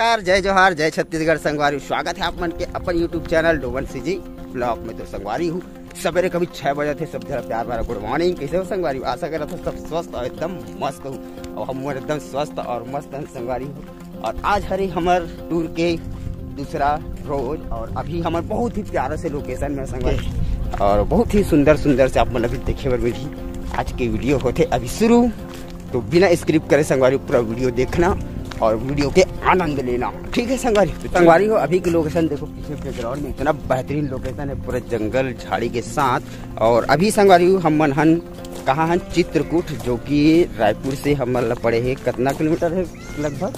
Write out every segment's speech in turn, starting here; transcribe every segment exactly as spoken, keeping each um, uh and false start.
जोहार, जय जोहार, जय छत्तीसगढ़ संगवारी। स्वागत है आप मन के अपन YouTube channel Doman CG blog में। तो संगवारी हो, सबेरे कभी छह बजे थे, सब जरा प्यार भरा गुड मॉर्निंग। कैसे हो संगवारी? आशा करत हो सब स्वस्थ और एकदम मस्त हो। और हम एकदम स्वस्थ और मस्त हैं संगवारी हो। और आज हरे हमर टूर के दूसरा रोज, और अभी हमर बहुत ही प्यारा से लोकेशन में संगवारी, और बहुत ही सुंदर सुंदर से आप मन ला भी देखे बर मिलही। आज के वीडियो होथे अभी शुरू, तो बिना स्किप करे संगवारी पूरा वीडियो देखना और वीडियो के आनंद लेना, ठीक है संगवारी? तो संगवारी हो, अभी की लोकेशन देखो, पीछे बैकग्राउंड में इतना बेहतरीन लोकेशन है, पूरा जंगल झाड़ी के साथ। और अभी संगवारी हो, हम मन हन कहाँ हन? चित्रकूट, जो कि रायपुर से हमन ला पड़े है, कितना किलोमीटर है लगभग?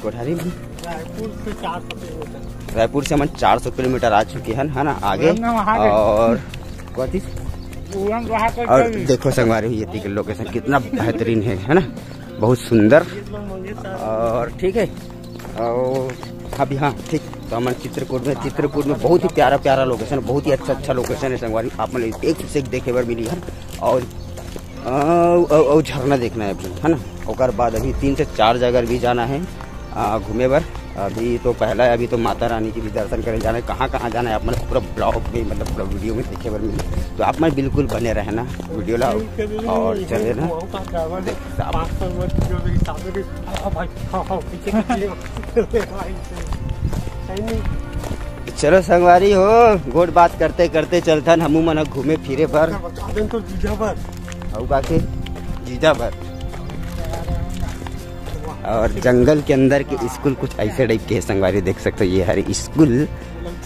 कोठारी में रायपुर से चार सौ किलोमीटर। रायपुर से हमन चार सौ किलोमीटर आ चुके हन, है ना? आगे। उड़न वहाँ के और कौन चीज? उड़न वहाँ के और कभी। देखो संगवारी हो, ये देखो लोकेशन कितना बेहतरीन है, है ना? बहुत सुंदर। और ठीक है, और अभी हाँ ठीक, तो हमन चित्रकूट में, चित्रकूट में बहुत ही प्यारा प्यारा लोकेशन, बहुत ही अच्छा अच्छा लोकेशन है संगवारी, आप मन एक से एक देखे बर मिली है। और अउ, अउ, अउ झरना देखना है अभी, है ना? ओकर बाद अभी तीन से चार जगह भी जाना है, आ, घूमे बर। अभी तो पहला है, अभी तो माता रानी के भी दर्शन करे जाना है। कहाँ कहाँ जाना है आप मन पूरा ब्लॉग में, मतलब पूरा वीडियो में देखे बर मिली, तो आप मन बिल्कुल बने रहना वीडियो ला और चले ना। देख, साहब। चलो संगवारी हो, गोठ बात करते करते चलथन हमू मन ह घूमे फिरे बर। बता देन तो जीजा बर। अउ का के? जीजा बर। और जंगल के अंदर के स्कूल कुछ ऐसे टाइप के है संगवारी, देख सकते हो, ये हरे स्कूल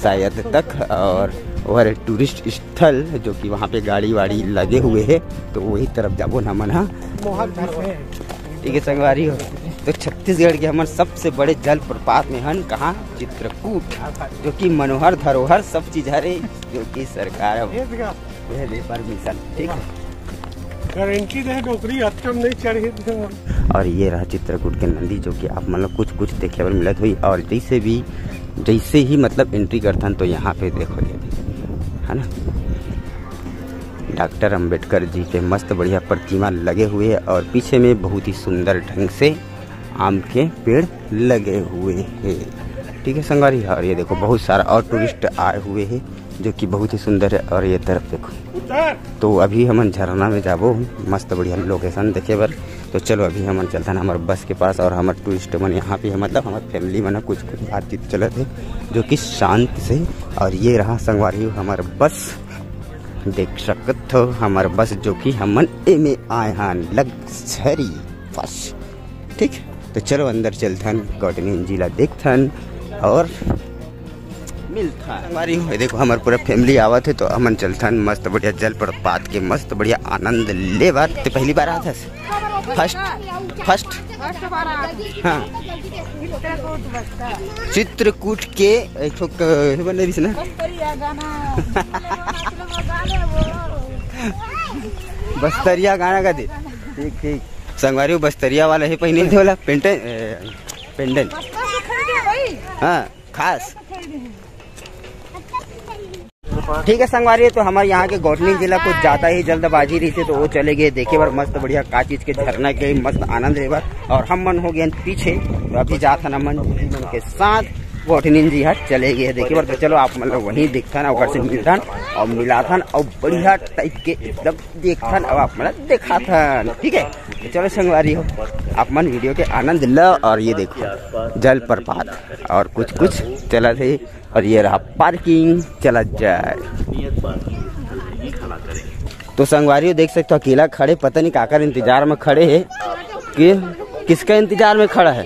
शायद तक, और वो हरे टूरिस्ट स्थल, जो कि वहाँ पे गाड़ी वाड़ी लगे हुए है, तो वही तरफ जाबो ना मन हा। ठीक है संगवारी हो, तो छत्तीसगढ़ के हमर सबसे बड़े जलप्रपात में हन, कहाँ? चित्रकूट, जो कि मनोहर धरोहर सब चीज हरे, जो कि सरकार ह ये देखा। दे दे परमिशन, ठीक है। गारंटी दे डोकरी, अतकम नहीं चढ़े। और ये रहा चित्रकूट के नंदी, जो कि आप मन ला कुछ कुछ देखे बर मिलत होही। और जैसे भी, जैसे ही मतलब एंट्री करथन, तो यहाँ पे देखो ये, है ना, डॉक्टर अंबेडकर जी के मस्त बढ़िया प्रतिमा लगे हुए है और पीछे में बहुत ही सुंदर ढंग से आम के पेड़ लगे हुए है। ठीक है संगवारी, और ये देखो बहुत सारा और टूरिस्ट आए हुए है, जो कि बहुत ही सुंदर है। और ये तरफ देखो, तो अभी हमन झरना में जाबो, मस्त बढ़िया लोकेशन देखे बर। तो चलो अभी हमन चलथन हमर बस के पास, और हमर टूरिस्ट मन यहाँ पे है, मतलब हमर फैमिली मन ह, कुछ कुछ बातचीत चलत है, जो कि शांत से। और ये रहा संगवारी हमर बस, देख सकत हो हमर बस, जो कि हमन एमे आए हन, लग्जरी बस। ठीक, तो चलो अंदर चलथन, गौटनी जी ला देखथन और मिलथन। संगवारी हो, ये देखो हमर पूरा फैमिली आवत है, तो हमन चलथन मस्त बढ़िया जलप्रपात के मस्त बढ़िया आनंद लेबर। ते पहली बार आत हस? First, first. हाँ। चित्रकूट के एक ठो क-, बने रहिस ना? बस्तरिया गाना गा दे। ठीक, ठीक। संगवारी हो, बस्तरिया वाला है पहिने वाला पेंटे-, ए, पेंडेंट। हाँ, खास। ठीक है संगवारी, तो हमर यहाँ के गौटनी जी ला कुछ ज्यादा ही जल्दबाजी रहिसे, तो वो चले गए देखे बर मस्त बढ़िया का चीज के झरना के मस्त आनंद लेबर, और हम मन हो गए पीछे। तो अभी जात हन हमन के साथ, गौटनी जी ह चले गए देखे बर। तो चलो आप मन ला वहीं दिखथन, ओकर से मिलथन और मिलाथन और बढ़िया टाइप के एकदम देखथन, अब आप मन ला देखाथन, ठीक है? तो चलो संगवारी हो, आप मन वीडियो के आनंद ल। और ये देखो जलप्रपात और कुछ कुछ चलत है, और ये रहा पार्किंग, चला जाए। तो संगवारी हो, देख सकते हो अकेला खड़े, पता नहीं काकर इंतजार में खड़े है कि किसका इंतजार में खड़ा है।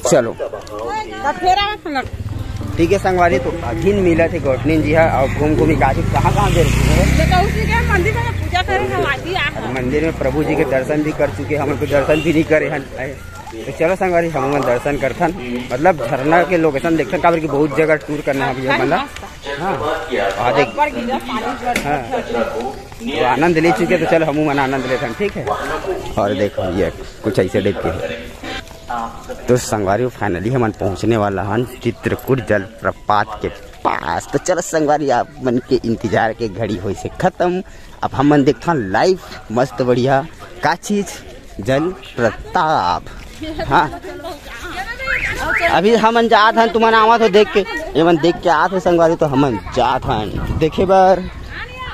चलो। ठीक है संगवारी, तो अभिन मिलत हे गौटनी जी हा, और घूम घूमी काफी कहाँ कहाँ गए रहे? तो उसी के मंदिर में पूजा करे हम आज ही आ। मंदिर में प्रभु जी के दर्शन भी कर चुके, हमन को दर्शन भी नहीं करे हन। तो चलो संगवारी, हम मन दर्शन करथन, मतलब झरना के लोकेशन देखथन, काबर कि बहुत जगह टूर करना है अभी हमन ला। हाँ, आ देख, हाँ, तो आनंद ले चुके, तो चलो हमू मन आनंद लेथन, ठीक है। और देखो ये कुछ ऐसे टाइप के है। तो संगवारी, फाइनली हमन पहुँचने वाला हन चित्रकूट जलप्रपात के पास। तो चलो संगवारी, आप मन के इंतजार के घड़ी होइसे खत्म। अब हमन देखथन लाइव मस्त बढ़िया का चीज, जल प्रताप। हाँ, अभी हमन जात हन, तुमन आवत हो देख के, एमन देख के आत हो संगवारी, तो हमन जात हन देखे बर।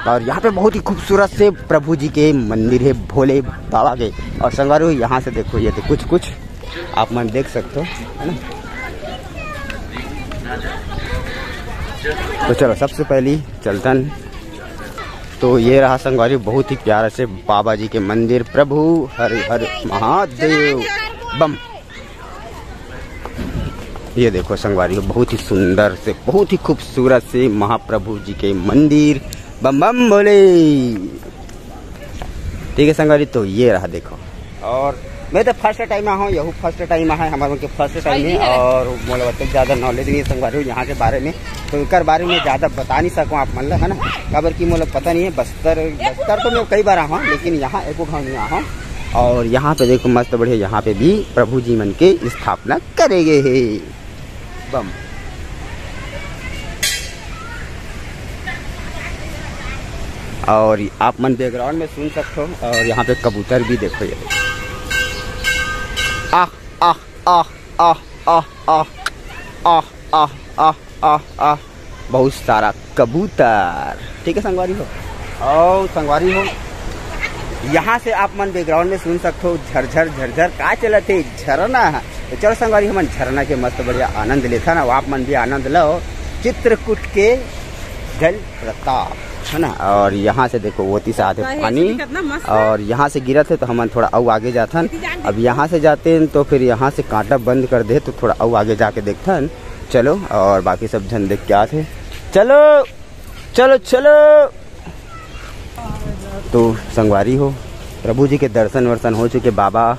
और यहाँ पे बहुत ही खूबसूरत से प्रभु जी के मंदिर है, भोले बाबा के। और संगवारी, यहाँ से देखो, ये तो कुछ कुछ आप मन देख सकते हो, है ना। तो चलो, सबसे पहली चलतन। तो ये रहा संगवारी, बहुत ही प्यारा से बाबा जी के मंदिर। प्रभु हर हर महादेव बम। ये देखो संगवारी, बहुत ही सुंदर से, बहुत ही खूबसूरत से महाप्रभु जी के मंदिर। बम बम भोले। ठीक है संगवारी, तो ये रहा देखो। और मैं तो फर्स्ट टाइम आया हूँ, यहू फर्स्ट टाइम आया है, हमारे के फर्स्ट टाइम है। और मोला ओतक ज़्यादा नॉलेज नहीं है संगवारी यहाँ के बारे में, तो एकर बारे में ज़्यादा बता नहीं सकूँ आप मन ला, है ना। काबर कि मोला पता नहीं है। बस्तर, बस्तर तो मैं कई बार आया हूँ, लेकिन यहाँ एको घाव नहीं आया हूँ। और यहाँ पे देखो मस्त बढ़िया, यहाँ पे भी प्रभु जी मन के स्थापना करे गए है। बम। और आप मन बैकग्राउंड में सुन सकते हो। और यहाँ पे कबूतर भी देखो, ये आह आह आह आह आह आह आह आह आह आह आह, बहुत सारा कबूतर। ठीक है संगवारी हो, और संगवारी हो, यहाँ से आप मन बैकग्राउंड में सुन सकते हो झरझर झरझर का चलत है, झरना है। तो चलो संगवारी, हमन झरना के मस्त बढ़िया आनंद लेथन, अउ आप मन भी आनंद लो चित्रकूट के जल प्रताप, है ना। और यहाँ से देखो, ओती से आते पानी, और यहाँ से गिरत है, तो हमन थोड़ा अउ आगे जाथन। अब यहाँ से जाते हैं तो फिर यहाँ से कांटा बंद कर दे, तो थोड़ा अउ आगे जाके देखथन। चलो, और बाकी सब झन देख के आते। चलो, चलो, चलो। तो संगवारी हो, प्रभु जी के दर्शन वर्शन हो चुके बाबा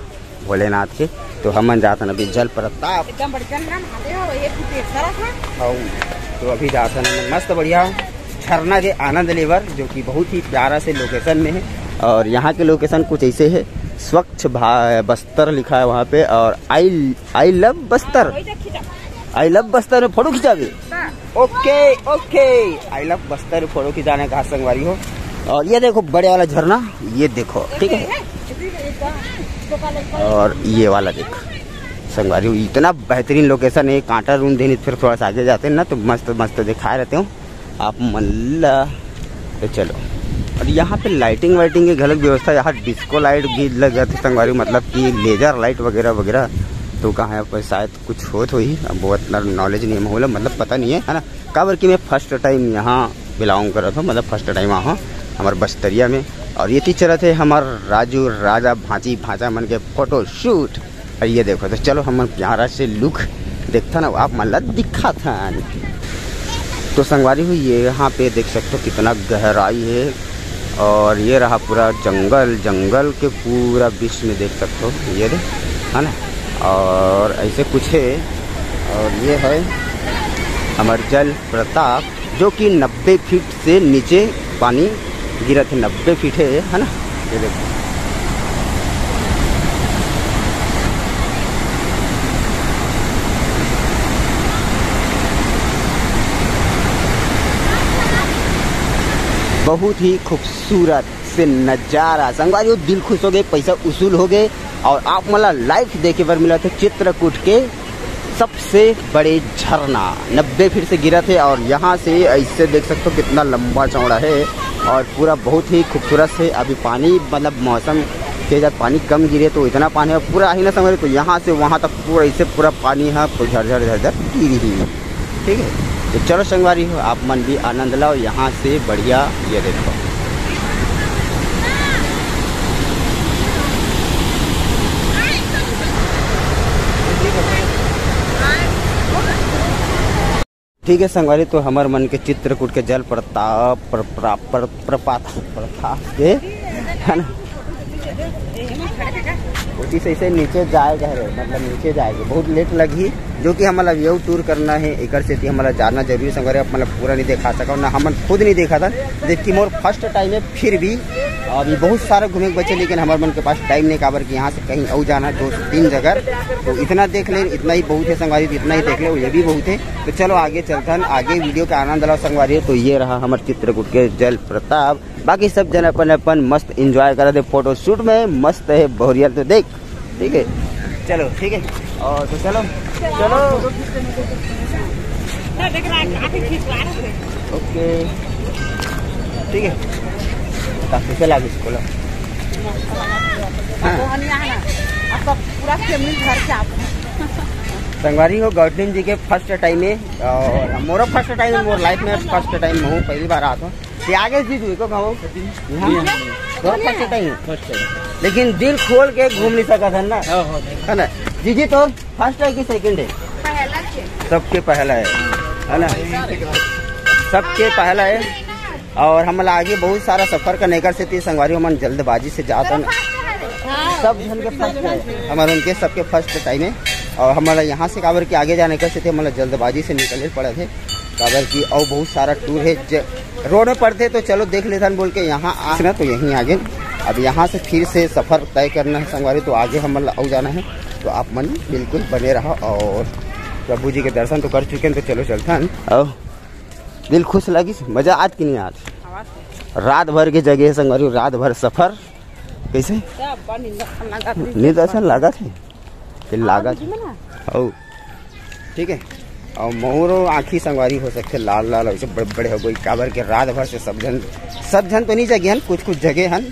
भोलेनाथ के, तो हमन जाथन अभी जल प्रताप। एकदम बढ़िया ना, महादेव, ये फुटेज सारा था। अउ तो अभी जाथन हमन मस्त बढ़िया झरना के आनंद लेबर, जो कि बहुत ही प्यारा से लोकेशन में है। और यहाँ के लोकेशन कुछ ऐसे है, स्वच्छ भा-, बस्तर लिखा है वहाँ पे, और आई, I love Bastar. I love Bastar में photo खिंचावे। Okay, okay, I love Bastar में फोटो खिंचाने का संगवारी हो। और ये देखो बड़े वाला झरना, ये देखो, ठीक है। और ये वाला देख संगवारी हो, इतना बेहतरीन लोकेशन है। कांटा रूम देने फिर थोड़ा सा आगे जाते हैं ना, तो मस्त मस्त दिखा रहते हो आप मन ला। तो चलो, और यहाँ पे लाइटिंग वाइटिंग की गलत व्यवस्था, यहाँ डिस्को लाइट भी लग जाती संगवारी, मतलब कि लेजर लाइट वगैरह वगैरह। तो कहाँ है पर शायद कुछ होत होही, अब वो इतना नॉलेज नहीं है, मतलब पता नहीं है, है ना। काबर कि मैं फर्स्ट टाइम यहाँ बिलोंग करत हूँ, मतलब फर्स्ट टाइम आहा हमार बस्तरिया में। और ये ती चलत है हमार राजू राजा भांची भांचा मन के फोटो शूट। और ये देखो, तो चलो हमन प्यारा से लुक देखथन, अब आप मन ला दिखाथन। तो संगवारी हो, ये यहाँ पे देख सकते हो कितना गहराई है, और ये रहा पूरा जंगल, जंगल के पूरा बीच में देख सकते हो, ये दे, है ना। और ऐसे कुछ है, और ये है हमार जल प्रताप, जो कि नब्बे फीट से नीचे पानी गिरत है, नब्बे फीट है, है ना। ये देखो, बहुत ही खूबसूरत से नजारा। संगवारी हो, दिल खुश हो गए, पैसा उसूल हो गए। और आप मन ला लाइव देखे बर मिलत हे चित्रकूट के सबसे बड़े झरना, नब्बे फीट से गिरत हे। और यहाँ से ऐसे देख सकते हो कितना लंबा चौड़ा है और पूरा बहुत ही खूबसूरत से। अभी पानी, मतलब मौसम के जब पानी कम गिरे तो इतना पानी है, पूरा ही ना समझ, तो यहाँ से वहाँ तक पूरा ऐसे पूरा पानी है, झरझर झरझर गिरी ही। ठीक है, तो चलो संगवारी हो, आप मन भी आनंद लाओ यहाँ से बढ़िया। ये देखो, ठीक है संगवारी, तो हमर मन के चित्रकूट के जल प्रताप प्र-, प्र-, प्र-, प्रपात प्रपात के, है ना। ओती से ऐसे नीचे जाए कह रहे, मतलब नीचे जाएगा, बहुत लेट लगही, जो कि हमला व्यू टूर करना है, एकर सेती हमला जाना जरूरी संगवारी। आप मतलब पूरा नहीं दिखा सकव ना, हमन खुद नहीं देखा था, जबकि मोर फर्स्ट टाइम है। फिर भी अभी बहुत सारा घूमे के बचे, लेकिन हमारे मन के पास टाइम नहीं, काबर कि यहाँ से कहीं और जाना है दो से तीन जगह। तो इतना देख ले, इतना ही बहुत है संगवारी, तो इतना ही देख ले, ये भी बहुत है। तो चलो आगे चलथन, आगे वीडियो का आनंद लाओ संगवारी। तो ये रहा हमारे चित्रकूट के जल प्रताप, बाकी सब जन अपन अपन मस्त एंजॉय करत हे फोटोशूट में, मस्त है बहुरिया। तो देख, ठीक है, चलो ठीक है, और तो चलो, चलो। ओके, ठीक है, काफी से लागे इसको लो। हाँ। संगवारी हो, गौतम जी के फर्स्ट टाइम है और मोरो फर्स्ट टाइम है, मोर लाइफ में फर्स्ट टाइम हूँ, पहली बार आता हूँ। ये आगे जी तू को गाँव यहाँ, मोरो फर्स्ट टाइम है। लेकिन दिल खोल के घूम नहीं सकत है ना, है ना? जीजी तो फर्स्ट है कि सेकंड है? सबके पहला है, है ना? सबके पहला है। और हमला आगे बहुत सारा सफर करने कर से ती संगवारी, हमन जल्दबाजी से जात हन। सब झन के फर्स्ट है, हमारे उनके सबके फर्स्ट टाइम है। और हमला यहाँ से काबर के आगे जाने कर से ती हमला जल्दबाजी से निकले पड़त है, काबर की और बहुत सारा टूर है ज-, रोड में पड़ते तो चलो देख लेथन बोल के यहाँ आ ना, तो यहीं आगे। अब यहाँ से फिर से सफर तय करना है संगवारी, तो आगे हमला अउ जाना है, तो आप मन बिल्कुल बने रहा। और प्रभु जी के दर्शन तो कर चुके हैं, तो चलो चलथन। और दिल खुश लगिस, मजा आज की नहीं आज? रात भर के जगह है संगवारी, रात भर सफर। कैसे? नींद असन लागत है कि लागत है? हौ, ठीक है। और मोरो आँखी संगवारी हो सकते लाल लाल ऐसे बड़े बड़े हो गई, काबर के रात भर से सब झन, सब झन तो नहीं जगे हन, कुछ कुछ जगे हन,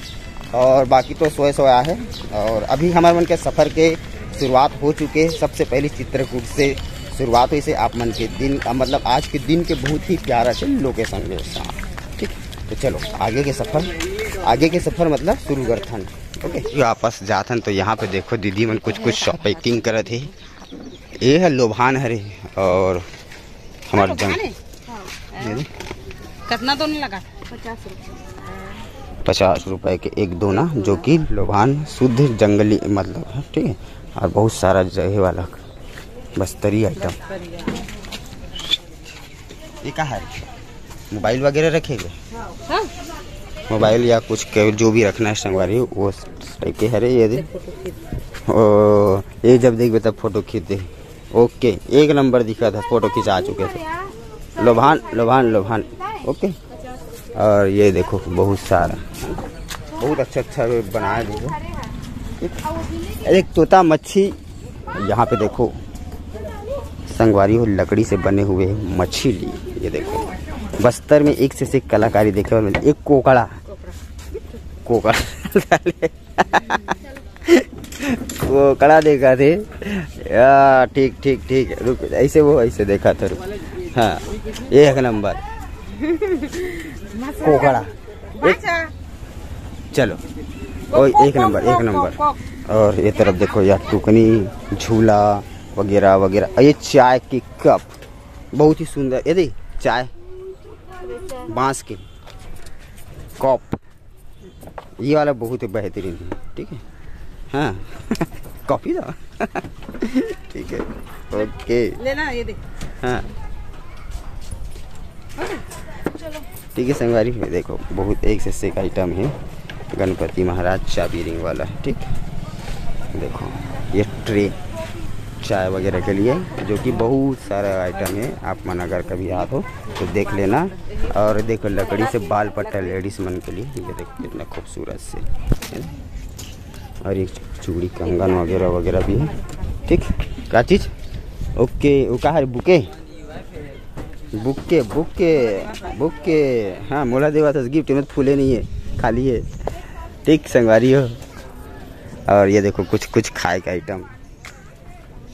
और बाकी तो सोए सोया है। और अभी हमारे मन के सफर के शुरुआत हो चुके हैं। सबसे पहले चित्रकूट से शुरुआत हुई से आप मन के दिन, मतलब आज के दिन के बहुत ही प्यारा से लोकेशन के साथ, ठीक। तो चलो आगे के सफर, आगे के सफर मतलब शुरू करथन। ओके, वापस जाथन तो यहाँ पे देखो दीदी मन कुछ कुछ शॉपिंग करत है। ये है लोभान हरे और हमारे जंग। कितना तो नहीं लगा? पचास रुपए के एक दोना, जो कि लोभान शुद्ध जंगली मतलब है, ठीक है। और बहुत सारा जहे वाला बस्तरी आइटम। ये का है? मोबाइल वगैरह रखेंगे? हाँ। मोबाइल या कुछ के, जो भी रखना है संगवारी, वो टाइप के हरे। ये दे। ओ, ये जब देखबे तब फोटो खींच दे। ओके, एक नंबर दिखा था, फोटो खिंचा चुके थे। लोभान, लोभान, लोभान। ओके। और ये देखो बहुत सारा, बहुत अच्छा अच्छा बनाया देखो। एक तोता मच्छी, यहाँ पे देखो संगवारी हो, लकड़ी से बने हुए मछली। ये देखो बस्तर में एक से एक कलाकारी देखे और मिले। एक कोकड़ा, कोकड़ा कोकड़ा देखा थे। या, ठीक ठीक ठीक, रुक, ऐसे वो ऐसे देखा था, रुक। हाँ, एक नंबर कोकड़ा। एक, चलो, ओ एक नंबर, एक नंबर। और ये तरफ देखो यार, टुकनी, झूला वगैरह वगैरह। और ये चाय की कप, बहुत ही सुंदर। ये देख, चाय, बांस के कप, ये वाला बहुत ही बेहतरीन है, ठीक है। हाँ। कॉफी दो। ठीक है, ओके। लेना, ये देख। हाँ, ठीक है संगवारी, ये देखो बहुत एक से एक आइटम है। गणपति महाराज चाबी रिंग वाला है, ठीक। देखो ये ट्रे चाय वगैरह के लिए, जो कि बहुत सारा आइटम है। आप मन अगर कभी आत हो तो देख लेना। और देखो लकड़ी से बाल पट्टा लेडीज मन के लिए, ये देखो कितना खूबसूरत से, है ना? और एक चूड़ी कंगन वगैरह वगैरह भी है, ठीक। का चीज? ओके, वो का है? Bouquet, bouquet, bouquet, bouquet. हाँ, मोला देवा था गिफ्ट में, फूले नहीं है, खाली है, ठीक संगवारी हो। और ये देखो कुछ कुछ खाए का आइटम,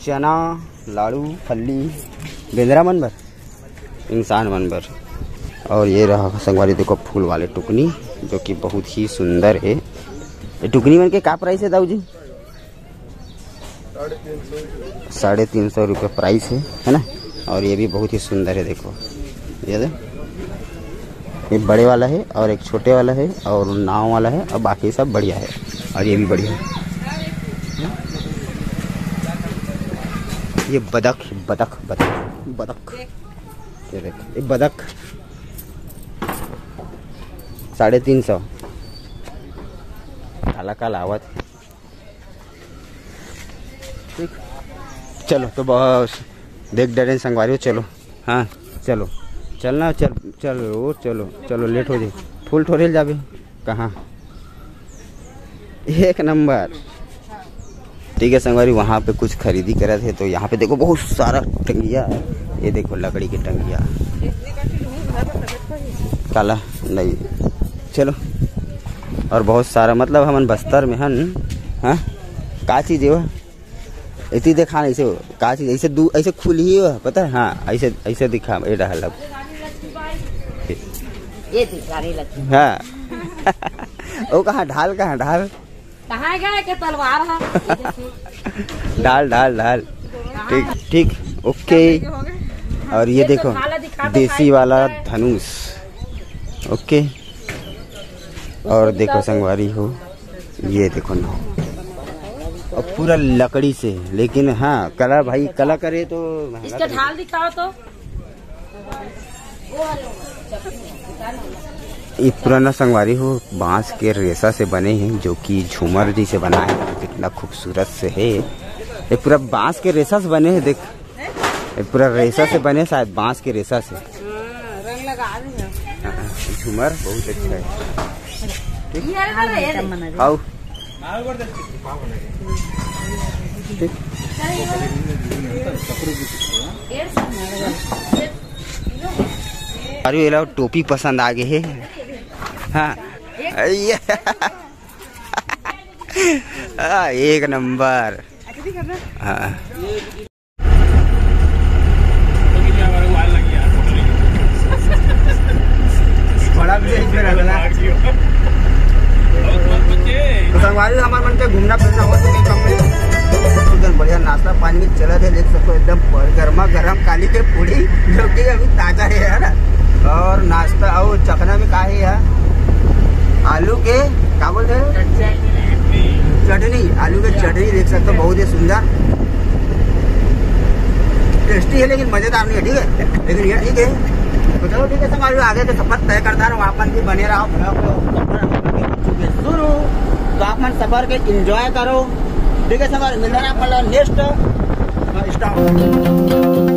चना, लाड़ू, फल्ली, बेंदरा मन बर, इंसान मन बर। और ये रहा संगवारी, देखो फूल वाले टुकनी, जो कि बहुत ही सुंदर है। ये टुकनी मन के का प्राइस है दाऊ जी? साढ़े तीन सौ रुपये प्राइस है, है ना? और ये भी बहुत ही सुंदर है, देखो ये दे, ये बड़े वाला है और एक छोटे वाला है और नाव वाला है और बाकी सब बढ़िया है। और ये भी बढ़िया है। ये बदक, बदक, बदक, बदक। ये देख, ये बदक। साढ़े तीन सौ। काला काला आवत हे। ठीक, चलो तो बस, देख डरेन संगवारी हो, चलो। हाँ, चलो, चलना, चल, चलो, चलो, चलो, लेट हो जाए। फूल ठोरे ल जाबे कहाँ? एक नंबर। ठीक है संगवारी, वहाँ पे कुछ खरीदी करत हे, तो यहाँ पे देखो बहुत सारा टंगिया है। ये देखो लकड़ी के टंगिया। काला नहीं, चलो। और बहुत सारा, मतलब हमन बस्तर में हन। हाँ, का चीज है वो? इतनी देखा नहीं से, का चीज ऐसे दू, ऐसे खुली ही हो, पता है? हाँ, ऐसे, ऐसे दिखा, ये रहल अब। ये दिख रानी लक्ष्मी। हाँ। वो कहाँ ढाल, कहाँ ढाल? कहाँ गए के तलवार है? ढाल, ढाल, ढाल। ठीक, ठीक, ओके। और ये ये तो देखो, ढाल दिखा दो देसी भाई, वाला कितना है? धनुष। ओके। और देखो संगवारी हो, ये देखो ना, और पूरा लकड़ी से, लेकिन हाँ, कला भाई, कला करे तो महंगा इसका तो ढाल दिखाओ तो। ये पुराना संगवारी हो, बांस के रेशा से बने हैं, जो कि झूमर जैसे बना है, कितना खूबसूरत से है। ये पूरा बांस के रेशा से बने हैं, देख, ये पूरा रेशा से बने, शायद बांस के रेशा से। हाँ, रंग लगा रही है। हाँ, झूमर बहुत अच्छा है। ये वाला है, ये वाला। आओ। ठीक। अरे, ये ला टोपी पसंद आ गए है। हाँ। ये। हाँ, एक नंबर। हाँ। बड़ा भी इसमें रहता ना। तो संगवारी, हमारे मन के घूमना फिरना हो तो कहीं कम नहीं। एकदम बढ़िया नाश्ता पानी चलत हे, देख सकते हो, एकदम गर्मा गर्म काली के पूड़ी, जो कि अभी ताजा है, है ना। और नाश्ता, और चखना में का है यार, आलू के, का बोलते हैं, चटनी, आलू के चटनी, देख सकते हो, बहुत ही सुंदर। टेस्टी है लेकिन मजेदार नहीं है, ठीक है, लेकिन ये ठीक है। तो चलो ठीक है, संगवारी, आगे के सफर तय करता रहूँ, आप मन भी बने रहो vlog में। सफर हम लोग के हो चुके शुरू, तो आप मन सफर के एंजॉय करो, ठीक है संगवारी, मिलता है आप नेक्स्ट स्टॉप।